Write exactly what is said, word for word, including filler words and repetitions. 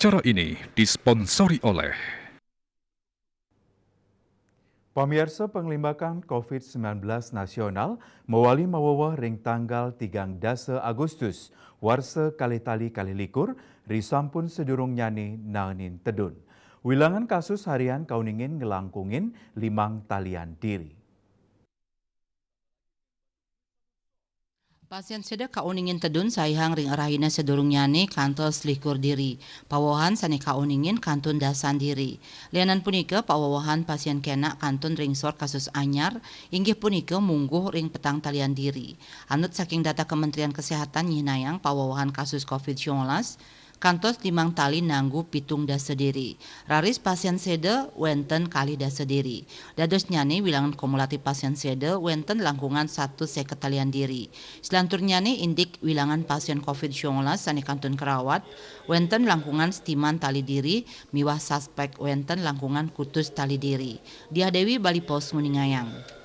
Acara ini disponsori oleh Pamiarsa, panglimbakan covid sembilan belas nasional mawali maweweh ring tanggal tigang dasa Agustus, warsa kalih tali kalih likur, risampun sadurungnyane naenin tedun. Wilangan kasus harian kauningin nglangkungin limang talian diri. Pasien seda kauningin tedun saihang ring rahina sadurungnyane kantos likur diri. Pawewehan sane kauningin kantun dasan diri. Lianan punika, pawewehan pasien kenak kantun ring sor kasus anyar, inggih punika mungguh ring petang talian diri. Anut saking data Kementerian Kesehatan nyihnayang pawewehan kasus covid sembilan belas kantos limang tali nanggu pitung dasa diri. Raris pasien seda wenten kalih dasa diri. Dadosnyane wilangan kumulatif pasien seda wenten langkungan satus seket talian diri. Selanturnyane indik wilangan pasien covid sembilan belas sane kantun karawat wenten langkungan setiman tali diri miwah suspek wenten langkungan kutus tali diri. Diah Dewi, Bali Post, nguningayang.